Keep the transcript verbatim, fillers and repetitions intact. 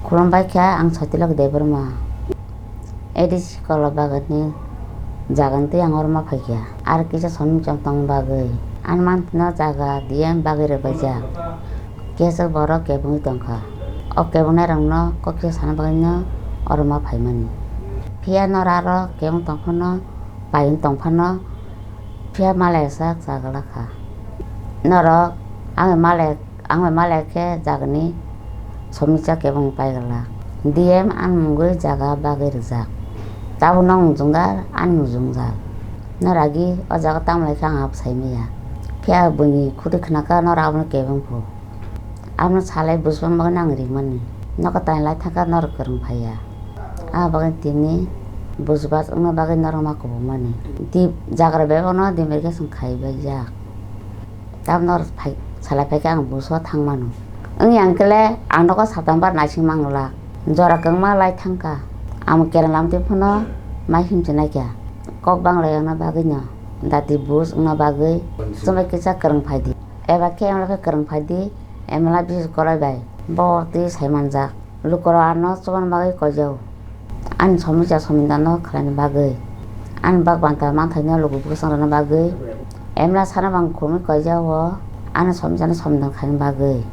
Khulumbai kha ang Sotilok Debbarma. A D C Kola Bagan ni jaga ni twi ang oro ma phaikha. Ar kisa somni chong tong bagwi. Ani mantino jaga D M bagwi rwbaijak. Kisa borok kebengwi tongkha. O kebengnairokno kok kisa sana bagwino oro ma phaimani. Phiya noro aro kebeng tongphano, paiwi tongphano, phiya malai sak jaga lakha. Norok ang malai Ang bai malai khe jagani somisa kebeng pai glak. D M ani mungwi jaga bagwi rwjak. Tabuk nwng mujungjar, ani mujungjak. Noragi o jaga tamlai khe ang abo sai maya. Phiya buini khudi khna kha norok abono kebeng phu. Abono salai bujbani bagwi ang rimani. Nogo tai lai thangkha norok kwrwng phaiya. Aboni bagwi tini bujbas wngna bagwi norok ma kubumani. Di jagra bebakno dimir khe chwng khaibaijak. Tamno phai, salai phai khe ang buso thang mano. Wng yang khe le ang nogo satam bar naising mang glak. Jora kwbangma lai thang kha. Amo kereng lam twi phano mai himchi nai kha. Kok bang lai wngna bagwi no. Dati bus wngna bagwi. Chumbai kisa kwrwng phai di. Eba khe emla khe kwrwng phai di. Emla bisi kwlai bai. Bo twi sai manjak. Lukurok ano chubana bagwi koijao. Ani somisa somidano khlaina bagwi. Ani bak banta manthaino luku bwskangrokna bagwi. Emla sana bang khumui koijao. Ani somisano somidan khlaina bagwi.